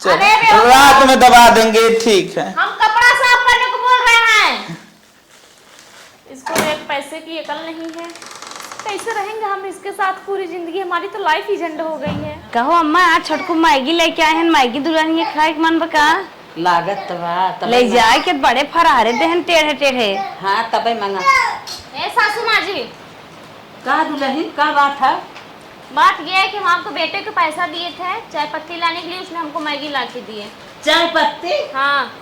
चलो, अरे बेवकूफ। रात में दबा देंगे, ठीक है। हम कपड़ा साफ करने को बोल रहे हैं। इसको एक पैसे की अकल नहीं है, कैसे रहेंगे हम इसके साथ पूरी जिंदगी? हमारी तो लाइफ ही झंड हो गई है। कहो अम्मा, आज छोटकू मैगी लेके आए हैं, मैगी दुल्हन के खाए के मन बा का? लागत त बा, तबे ले मंगा। जाए के बड़े फरारे देहन टेढ़े टेढ़े। हाँ, तबे मंगा। ए सासू माँ जी। का दुल्हन, का बात है? बात ये है कि हम आपको बेटे को पैसा दिए थे चाय पत्ती लाने के लिए, उसने हमको मैगी ला के दिए। चाय पत्ती? हाँ।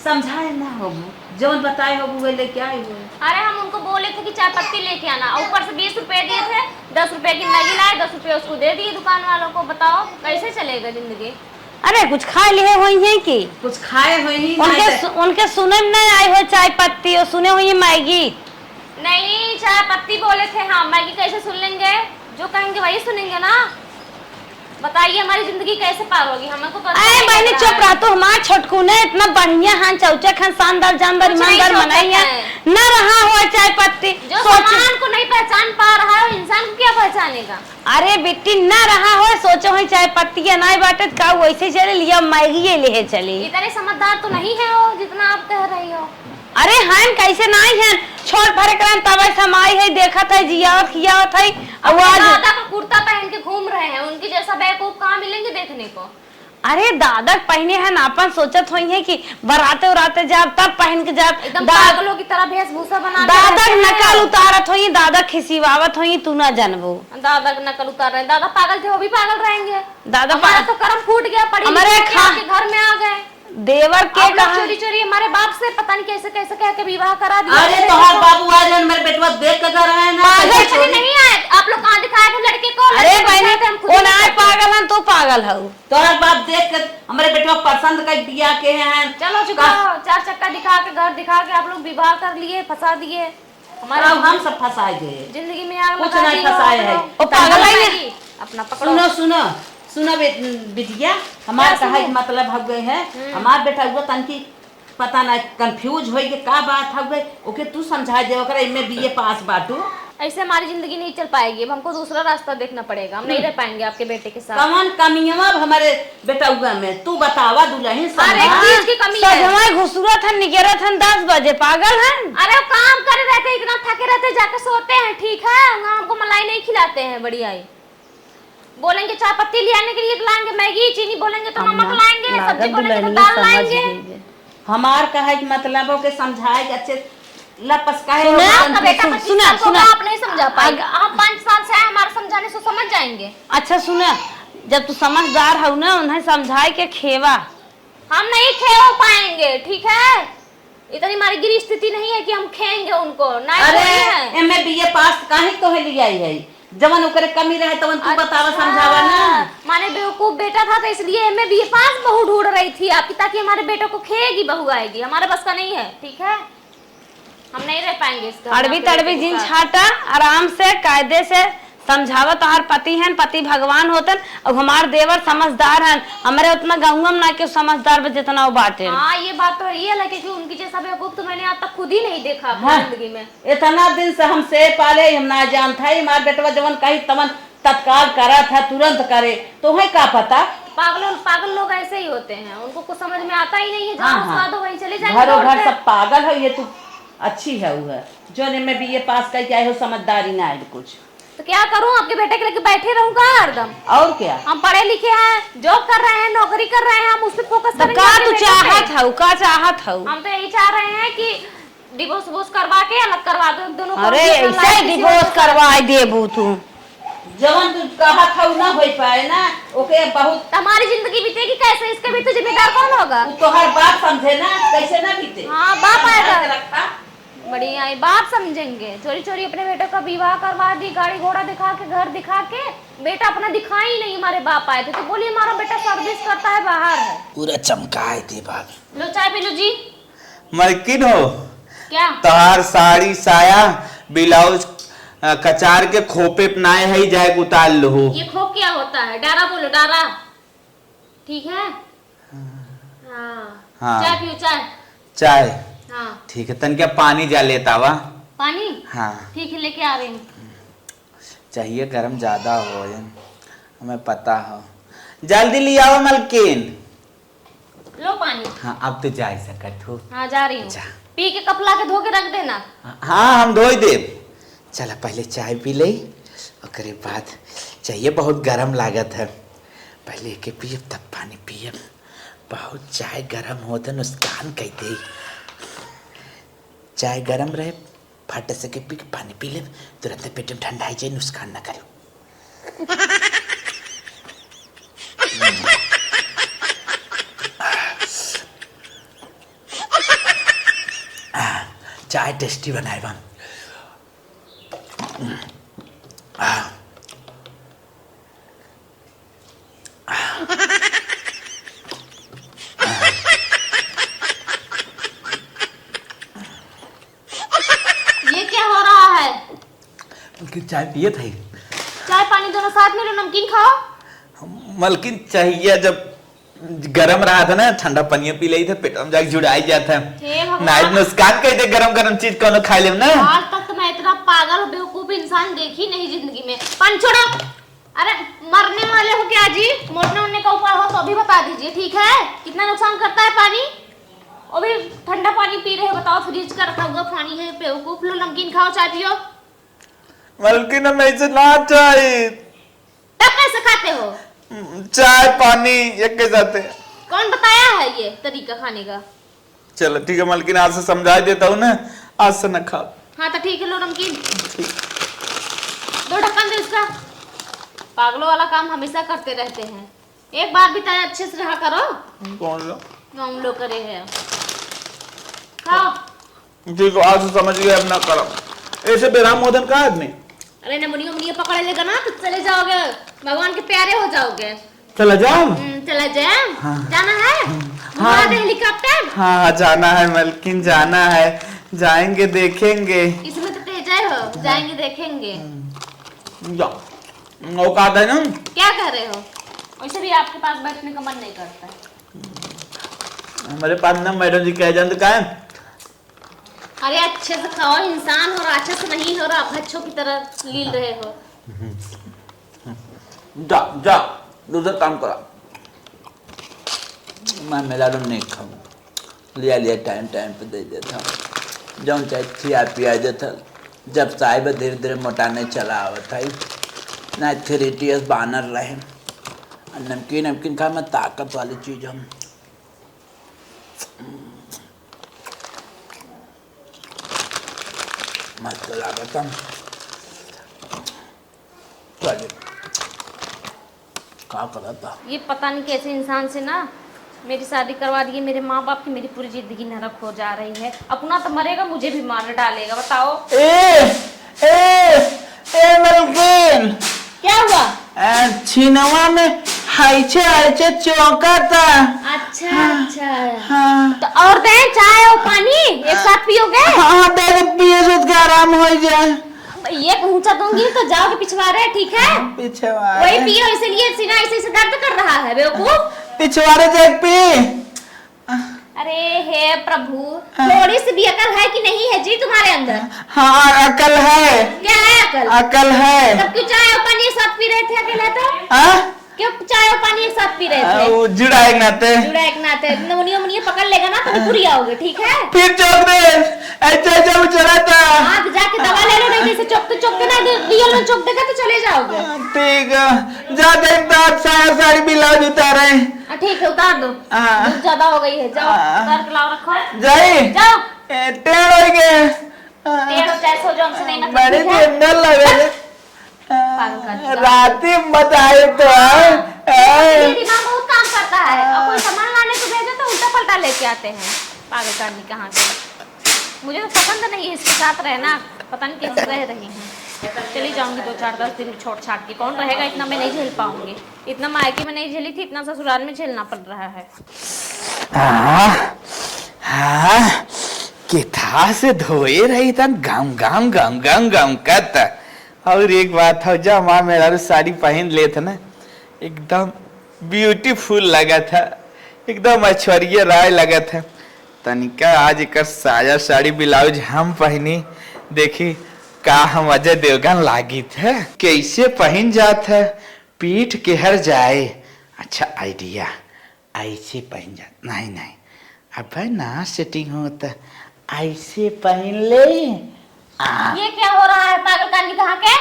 समझाए ना होबू, जौन बताए होबू, वही लेके आई हो। अरे, हम उनको बोले थे कि चाय पत्ती लेके आना, और ऊपर से बीस रुपए दिए थे, दस रुपए की मैगी लाए, दस रुपए उसको दे दिए दुकान वालों को। बताओ, कैसे चलेगा जिंदगी? अरे, कुछ खाए लिए होइहैं कि? कुछ खाए होइहैं, उनके नहीं सु-, उनके सुने में नहीं आई हो चाय पत्ती, और सुने होइहैं मैगी। नहीं, चाय पत्ती बोले थे, हाँ, मैगी कैसे सुन लेंगे? जो कहेंगे वही सुनेंगे ना। बताइए, हमारी जिंदगी कैसे पार होगी? हमें को तो अच्छा अरे नहीं बहनी, लग रहा चुप है। रह तू, हमार छोटकू ने इतना बढ़िया हन, चौचक हन, शानदार, जानदार, कुछ नहीं ईमानदार सोच मनई सकता है। है। न रहा हो चाय पत्ती, जो सोच सामान को नहीं पहचान पा रहा है, वो इंसान को क्या पहचानेगा? अरे बिट्टी, न रहा हो, सोचो है चाय पत्ती या नाई बाटे, त का वैसे चले लिया, मैगी ये लेहे चली। इतने समझदार तो नहीं है वो, जितना आप कह रही हो। अरे हन, कैसे नाई हन, छोट भरे करन तबे समाई है, देखत है, जियावत खियावत है, और अपने आज दादा का कुर्ता पहन के घूम रहे हैं, उनके जैसा बेवकूफ कहाँ मिलेंगे देखने को? अरे दादा के पहिने हन, आपन सोचत होइहैं कि बराते उराते जाब, तब पहिन के जाब। एकदम दा-, पागलों की तरह वेशभूषा बना के दादा रहते के हैं नकल लोग। उतारत होइहैं, दादा खिसिवावत होइहैं, तू ना जानबू। दादा के नकल उतार रहे हैं, दादा पागल थे, वो भी पागल रहेंगे। दादा हमारा पा-, तो कर्म फूट गया, पढ़ी हमारे लिखी के खा-, आपके घर में आ गए। देवर के आप लोग कहा चोरी चोरी हमारे बाप से पता नहीं कैसे कैसे कह के विवाह करा दिया। अरे, तोहार बाबू आज हमारे बेटवा देख के घर आए ना, पागल कैसे थे, चोरी? नहीं आए। आप लोग कहाँ दिखाए थे लड़के को? अरे लड़के बहनी, दिखाए थे, हम खुद वो नहीं ना करते। पागल हन, तू पागल हऊ। तोहार बाप देख के हमारे बेटवा पसंद कर बिया के हैं। चलो चुका, का- चार चक्का दिखा के, घर दिखा के आप लोग विवाह कर लिए, फंसा दिए। हमारे अब हम सब फंसाए गए। जिंदगी में आग कुछ लगा नहीं दी हो, फंसाए अपना है। ओ, पागल है ये। अपना पकड़ो। सुनो, सुनो, सुनो बे-, बिटिया, हमार क्या कहे सुनो? के मतलब हउए है, हम्म। हमार बेटा हुआ तनकी पता ना confuse होई के का बात हउए, ओके तू समझा दे, ओकरा एम ए बी ए पास बाटू। ऐसे हमारी जिंदगी नहीं चल पाएगी, अब हमको दूसरा रास्ता देखना पड़ेगा, हम नहीं हम्म। रह पाएंगे आपके बेटे के साथ। कवन कमियवा अब हमारे बेटउआ में, तू बतावा दुलहिन, अरे, समझा। एक चीज की कमी है। सजवाई घुसुरत हन, निकरत हन दस बजे, पागल हन। अरे, वो काम करे रहते, इतना थके रहते, जाके सोते हैं, ठीक है? वहाँ हमको मलाई नहीं खिलाते हैं, बढ़िया ही। बोलेंगे चाय पत्ती ले आने के लिए तो लाएंगे, मैगी, चीनी बोलेंगे तो नमक लाएंगे, सब्जी बोलेंगे तो दाल लाएंगे। हमार कहे के मतलब हो के समझाए के अच्छे लपस काहे सुना, हो, आपका बेटा सुन, पच्चीस सुना, साल का सुना। होगा, आप नहीं समझा पाएगा। अग- आप पाँच साल से आए, हमारा समझाने से समझ जाएंगे। अच्छा सुना, जब तू समझदार हऊ ना, उन्हें समझाए के खेवा। हम नहीं खेव पाएंगे, ठीक है? इतनी हमारी गिरी स्थिति नहीं है कि हम खेएंगे उनको, ना अरे, थोड़ी है। एम ए बी ए पास काहे तोहे लियाई है? जवन ओकरे कमी रहे तवन तू अच्छा, बतावा, समझावा ना। माने बेवकूफ बेटा था तो इसलिए एम ए बी ए पास बहू ढूंढ रही थी आपकी, ताकि हमारे बेटों को खेएगी बहू आएगी, हमारे बस का नहीं है, ठीक है? हम नहीं रह पाएंगे इस घर में अड़बी आपके तड़बी बेटे के जिन साथ। छाटा, आराम से, कायदे से समझावा। तोहार पति हन, पति भगवान होतन, और हमार देवर समझदार हन। हमरे उतना गौवा में ना केहू समझदार बा, जितना वो बाटे। हाँ, ये बात तो है, ये है, क्योंकि उनकी जैसा बेवकूफ तो मैंने आज तक खुद ही नहीं देखा अपनी हाँ। जिंदगी में। इतना दिन से हम से पाले, हम ना जानत है, हमार बेटवा जवन कही तवन तत्काल करत है, तुरंत करे, तो है का पता? पागल, पागल लोग ऐसे ही होते हैं, उनको कुछ समझ में आता ही नहीं है, जहाँ हाँ, हाँ। स्वाद हो वहीं चले जाएंगे घरों दौड़ घर के। सब पागल है, ये तू अच्छी है, वो है जो एम ए बी ए पास करके आए हो, समझदारी ना आए कुछ। तो क्या करूं, आपके बेटे के लेके बैठे रहूं का हरदम? और क्या? हम पढ़े लिखे हैं, जॉब कर रहे हैं, नौकरी कर रहे हैं, हम उस पे फोकस तो करेंगे का अपने तू बेटे पे। चाहत हऊ, का चाहत हऊ? हम तो यही चाह रहे हैं कि डिवोर्स वोर्स करवा के अलग करवा दो दोनों को, अरे, अपना ऐसे लाइफ किसी और डिवोर्स के साथ। करवाई देबू तू। जवन तू कहत हऊ ना होई पाए ना, ओके बहुत तो हमारी जिंदगी बीतेगी कैसे? इसका भी तो जिम्मेदार कौन होगा? वो तोहर बाप समझे ना, कैसे ना बीते? हाँ, बाप समझा आएगा। के रखा। बढ़िया, ये बाप समझेंगे। चोरी चोरी अपने बेटे का विवाह करवा दी, गाड़ी घोड़ा दिखा के, घर दिखा के, बेटा अपना दिखाई नहीं, हमारे बाप आए थे तो बोली हमारा बेटा सर्विस करता है, बाहर है। पूरा चमकाए थे भाभी। लो चाय पी लो जी। मलकिन हो, क्या? तोहार साड़ी, साया, ब्लाउज, अ, कचार के खोपे अपनाए है, जाए के उतार लो हो। ये खोप क्या होता है? डारा बोलो, डारा। ठीक है? हाँ। हाँ। चाय पियो, चाय। चाय? हाँ। ठीक है, तनिका पानी जा लेता वा। पानी? हाँ। ठीक है, लेके आ रही हूँ। चाहिए गरम ज्यादा हो, हमें पता हो। जल्दी ले आओ मलकिन। लो पानी। हाँ, अब तो जा ही सकत हो। हाँ, जा रही हूँ। जा। पी के कपला के धो के रख देना। हाँ, हम धोई देब। चला, पहले चाय पी ले, ओकरे बाद चाहिए, बहुत गरम लागत है। पहले एके पियब, तब पानी पियब। बहुत चाय गरम होत है, नुकसान कर दे। चाय गरम रहे, फट से के पी के पानी पी लेब, तुरंत पेट में ठंडा हो जाए, नुकसान ना करे। चाय tasty बनाए बा। ये क्या हो रहा है? मलकिन, चाय पिए थे। चाय पानी दोनों साथ में लो, नमकीन खाओ। मलकिन, चाहिए जब गरम रहा था ना, ठंडा पनिया पी लेई थे, पेट में जाके जुड़ाई जात है। हे भगवान। नाइट नुकसान कह दे, गरम गरम चीज कौनो खा लेम ना। आज तक तो मैं इतना पागल और बेवकूफ इंसान देखी नहीं जिंदगी में। पानी छोड़ो। अरे, मरने वाले हो क्या जी? मरने उरने का उपाय हो तो अभी बता दीजिए, ठीक है? कितना नुकसान करता है पानी। अभी ठंडा पानी पी रहे हो, बताओ, फ्रिज का रखा हुआ पानी है, बेवकूफ। लो, नमकीन खाओ, चाय पियो। मलकिन, हम ऐसे ना चाही। तब कैसे खाते हो? चाय पानी एक के साथे। कौन बताया है ये तरीका खाने का? चलो ठीक है मलकिन, आज से समझा देता हूँ ना, आज से ना खाओ। हाँ तो ठीक है, लो नमकीन। ठीक। दो ढक्कन दो इसका। पागलों वाला काम हमेशा करते रहते हैं। एक बार भी तो अच्छे से रहा करो। कौन सा? हम लोग करे हैं। खाओ। ठीक है, आज समझ गए, अब ना करब। ऐसे बेराम मोदन का आदमी? अरे, नमुनिया मुनिया पकड़ लेगा ना तो चले जाओगे, भगवान के प्यारे हो जाओगे। चला जाओ? हम्म, चला जाए। हाँ। जाना है? हाँ। घुमा दे हेलीकॉप्टर। हाँ, जाना है मलकिन, जाना है, जाएंगे देखेंगे। इसमें तो तेज हो, जाएंगे देखेंगे। हम्म, जाओ। औकात है ना? क्या कह रहे हो? वैसे भी आपके पास बैठने का मन नहीं करता है। हमारे पास ना मैडम जी कह जाते का है? अरे अच्छे से खाओ, इंसान हो, राक्षस नहीं हो, आप बच्चों की तरह लील रहे हो। जा, जा, दूसरा काम करा। मैं मेरा नहीं खाऊं। लिया, लिया, टाइम, टाइम पे दे देता हूँ। जौन चाहे खिया पिया देता। जब साहिब धीरे धीरे मोटाने चला आवत है, ना थ्री टीएस बानर रहे। नमकीन, नमकीन खा, मैं ताकत वाली चीज हम। मस्त लागत है। चलिए, का करत बा? ये पता नहीं कैसे इंसान से ना मेरी शादी करवा दिए, मेरे माँ बाप की मेरी पूरी जिंदगी नरक हो जा रही है। अपना तो मरेगा, मुझे भी मार डालेगा, बताओ। ए, ए, ए मलकिन। क्या हुआ? ए, छिनवा में हाइचे हाइचे चौंका था। अच्छा, हाँ, अच्छा। हाँ। तो और दे चाय और पानी एक साथ पियोगे? हाँ, हाँ, दे दे, पिए से उसका आराम हो जाए। ये ऊंचा दूंगी तो जाओगे पिछवारे, ठीक है? पिछवारे। वही पियो, इसीलिए सीना ऐसे, ऐसे दर्द कर रहा है, बेवकूफ। पिछवारे देख पी। अरे हे प्रभु, हाँ। थोड़ी सी भी अकल है कि नहीं है जी तुम्हारे अंदर? हाँ, अकल है। क्या है अकल? अकल है। तब क्यों चाय और पानी एक साथ पी रहे थे अकेला तो? हाँ? क्यों चाय और पानी एक साथ पी रहे थे? आ, वो जुड़ाए के नाते। जुड़ाए के नाते। नमुनिया मुनिया पकड़ लेगा ना तो हाँ। पूरी आओगे, ठीक है? फिर चौक दे। ऐसे ऐसे उछला था। हाँ, तो जाके दवा ले लो, नहीं तो इसे चौकते चौकते ना दे-, रियल में चौक देगा तो चले जाओगे। हाँ, ठीक है। जा देख तो आज साया साड़ी ब्लाउज उतारे। हाँ, ठीक है, उतार दो। हाँ। धूप ज्यादा हो गई है, जाओ, हाँ। उतार के लाओ, रखो। जाई? जाओ। ए, टेढ़ हो गए। हाँ। टेढ़ हो जाए, सो जो हमसे नहीं मतलब, बड़ी ठीक है? सुंदर लगे। पागल कर दिया। राती में बताई तो, हाँ। हाँ। ये दिमाग बहुत काम करता है। और कोई सामान लाने को भेजो तो उल्टा पलटा लेके आते हैं। पागल आदमी कहाँ के। मुझे तो पसंद नहीं है इसके साथ रहना। पता नहीं कैसे रह रही हूँ। चली जाऊंगी दो चार दस दिन छोड़ छाड़ के। कौन रहेगा इतना, मैं नहीं झेल पाऊंगी। इतना मायके में नहीं झेली थी, इतना ससुराल में झेलना पड़ रहा है। हाँ, हाँ, किथा से धोए रही तन गम गम गम गम गम करत। और एक बात है, जब हमार मेहरारू साड़ी पहन लेत है ना, एकदम beautiful लगत है, एकदम ऐश्वर्या राय लगत है। तनिका आज एकर साया साड़ी ब्लाउज हम पहनी, देखी का हम अजय देवगन लागित है। कैसे पहन जात है, पीठ के हर जाए। अच्छा idea, ऐसे पहन जात, नहीं, नहीं, अब है ना setting हो तो ऐसे पहन ले। आ। ये क्या हो रहा है पागल कानी कहाँ के?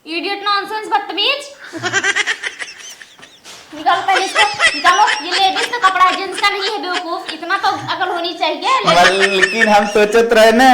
Idiot nonsense बदतमीज। निकालो पहले इसको, निकालो। ये ladies का कपड़ा है, gents का नहीं है बेवकूफ। इतना तो अकल होनी चाहिए। बल्कि हम सोचत रहे ना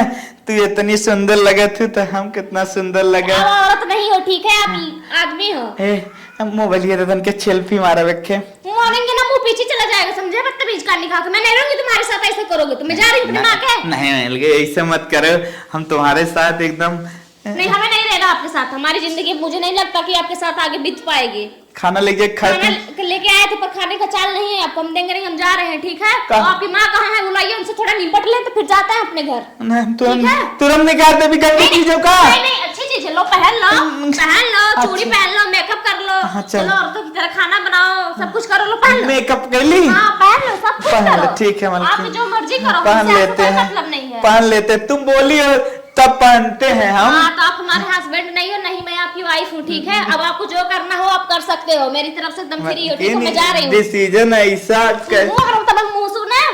तू इतनी सुंदर लगत हू तो हम कितना सुंदर लगा। आप औरत नहीं हो, ठीक है, आप हाँ। आदमी हो। ए, हम मोबाइल ये ददन के सेल्फी मारा रखे। मारेंगे ना, मुंह पीछे चला जाएगा, समझे? बदतमीज कान निकाल के। मैं नहीं रहूंगी तुम्हारे साथ, ऐसे करोगे तो। मैं जा रही हूँ अपनी माँ के। नहीं, नहीं, ऐसे मत करो, हम तुम्हारे साथ एकदम नहीं, हमें नहीं रहना आपके साथ। हमारी जिंदगी, मुझे नहीं लगता कि आपके साथ आगे बीत पाएगी। खाना लेके खाए खाना थे। ले-, लेके आए थे, पर खाने का चाल नहीं है आपको, हम देंगे नहीं, हम जा रहे हैं, ठीक है? कहाँ? और आपकी माँ कहाँ है, बुलाइए उनसे, थोड़ा निपट लें तो फिर जाते हैं अपने घर। नहीं, तुरंत, ठीक है? तुरंत निकाल दे, भी गंदी नहीं, चीजों का। नहीं, नहीं, अच्छी चीज है, लो पहन लो, हम्म, पहन लो, चूड़ी अच्छा। पहन लो, मेकअप कर लो, हाँ, चल। चलो औरतों की तरह खाना बनाओ, सब कुछ करो, लो पहन लो। मेकअप कर ली? हाँ, पहन लो, सब कुछ पहन लो, करो। ठीक है, मलकिन। आप जो मर्जी करो, पहन हमसे आपको लेते कोई हैं। मतलब नहीं है। पहन लेते, तुम बोली हो तब पहनते हैं हम। हाँ, तो आप हमारे हस्बैंड नहीं हो, नहीं मैं आपकी वाइफ हूँ, ठीक है? अब आपको जो करना हो आप कर सकते हो, मेरी तरफ से एकदम फ्री हो, ठीक है? मैं जा रही हूँ। डिसीजन ऐसा कै- मुंह हराम, तब मुंह सुना,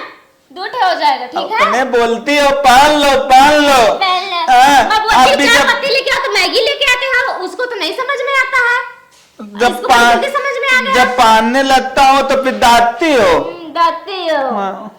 दो ठे हो जाएगा, ठीक है? अपने बोलती हो, पहन लो, पहन लो। पहन लो। हाँ, मैं बोलती आप हूँ, भी चाय जब पत्ती लेके आओ तो मैगी लेके आते हो, उसको तो नहीं समझ में आता है। जब इसको पान, कैसे समझ में आ गया? जब पानने लगता हो तो फिर डांटती हो। हम्म, डांटती हो। हाँ।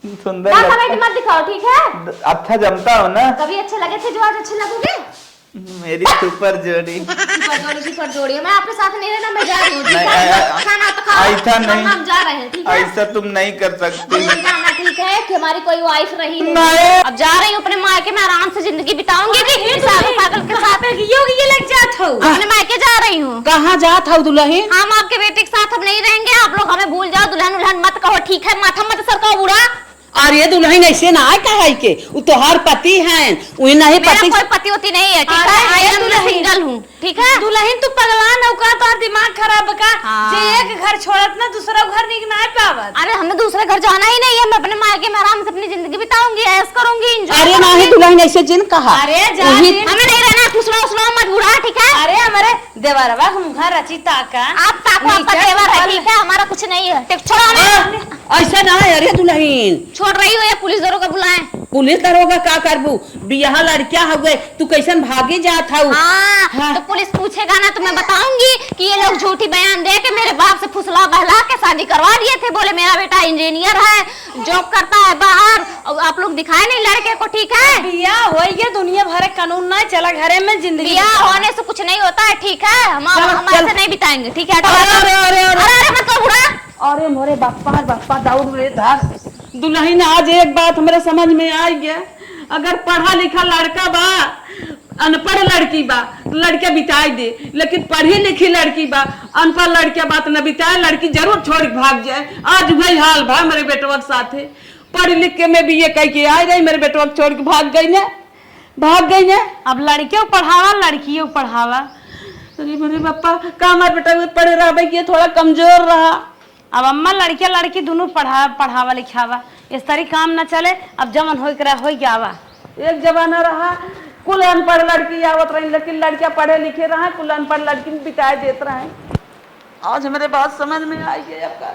सुंदर ना लगता। कमेंट मत दिखाओ, ठीक है? अच्छा जमता हो ना? कभी अच्छे लगे थे जो आज अच्छे लगोगे? मेरी सुपर जोड़ी। सुपर जोड़ी, सुपर जोड़ी। मैं आपके साथ नहीं रहना, मैं जा रही हूँ, ठीक नहीं, है? आ-, आ-, खाना तो खाओ, ऐसा नहीं। हम जा रहे हैं, ठीक है? ऐसा तुम नहीं कर सकती। नहीं जाना, ठीक है? कि हमारी कोई वाइफ रही नहीं। नहीं। अब जा रही हूँ अपने मायके में, आराम से जिंदगी बिताऊंगी। अरे, कि ये साधु पागल के साथ। ये, ये लग जात हो। अपने मायके जा रही हूँ। कहाँ जात हो दुल्हन? हम आपके बेटे के साथ अब नहीं रहेंगे, आप लोग हमें भूल जाओ, दुल्हन उल्हन मत कहो, ठीक है? माथा मत सरकाओ बूढ़ा। अरे दुल्हन, ऐसे ना कहे के, उ तोहार पति हैं, उही नहीं मेरा पति। कोई पति वति नहीं है, ठीक है? अरे I am दुल्हन। Single हूँ, ठीक है? दुल्हन, तू पगला न का, तोहार दिमाग खराब का? हाँ। जे एक घर छोड़त ना, दूसरा घर निक ना पावत। अरे, हमें दूसरे घर जाना ही नहीं है, मैं अपने मायके में आराम से अपनी जिंदगी बिताऊंगी, ऐश करूंगी, enjoy अरे करूंगी। नहीं दुल्हन, ऐसे जिन कहा। अरे जा वही दिन। हमें नहीं रहना है, फुसला उसला मत बुढ़ा, ठीक है? अरे हमारे देवरवा हम घर रची ताका। आप ताको, आपका नीचे देवर है, ऊपर। ठीक है, हमारा कुछ नहीं है। ठीक, छोड़ो ना। हाँ, ऐसा ना है, अरे दुल्हन। छोड़ रही हो या पुलिस दरोगा बुलाएं? पुलिस दरोगा का करबू? बियाह लड़किया हवे, तू कैसन भागी जात हऊ? हाँ, हाँ। तो पुलिस पूछेगा ना तो मैं बताऊंगी कि ये लोग झूठी बयान दे के मेरे बाप से फुसला बहला के शादी करवा दिए थे, बोले मेरा बेटा इंजीनियर है, जॉब करता है बाहर, और आप लोग दिखाए नहीं लड़के को, ठीक है? बियाह होइगे, दुनिया भर के कानून ना चला घरे में, जिंदगी बियाह बिता। होने से कुछ नहीं होता है, ठीक है? हम, चलो, हम चलो। ऐसे नहीं बिताएंगे, ठीक है? अरे, अरे, अरे, अरे। अरे, अरे, मत कहो बूढ़ा। अरे मोरे बापा, बापा, दौड़ रे धार। दुल्हन, आज एक बात हमरे समझ में आइ गया, अगर पढ़ा लिखा लड़का बा, अनपढ़ लड़की बा, लड़का बिताई दे, लेकिन पढ़ी लिखी लड़की बा, अनपढ़ लड़का बा त न बिताए, लड़की जरूर छोड़ के भाग जाए। आज वही हाल बा मेरे बेटवा के साथे। पढ़ लिख के मैं बीए कह के आए रही, मेरे बेटवा के छोड़ के भाग गई ने, भाग गई ने। अब लड़कियों पढ़ावा, लड़कियों पढ़ावा। अरे मेरे पापा, का हमार बेटा पढ़े रहबे कि थोड़ा कमजोर रहा। अब अम्मा, लड़किया लड़की दुनू पढ़ा-, पढ़ावा लिखावा, इस तरी काम न चले। अब जवन होई के रहा, होई के आवा। एक जमाना रहा, कुल अनपढ़ लड़की आवत रही, लेकिन लड़किया पढ़े लिखे रहा, कुल अनपढ़ लड़की में बिताए देत रहे। आज हमरे बात समझ में आई गई, अब का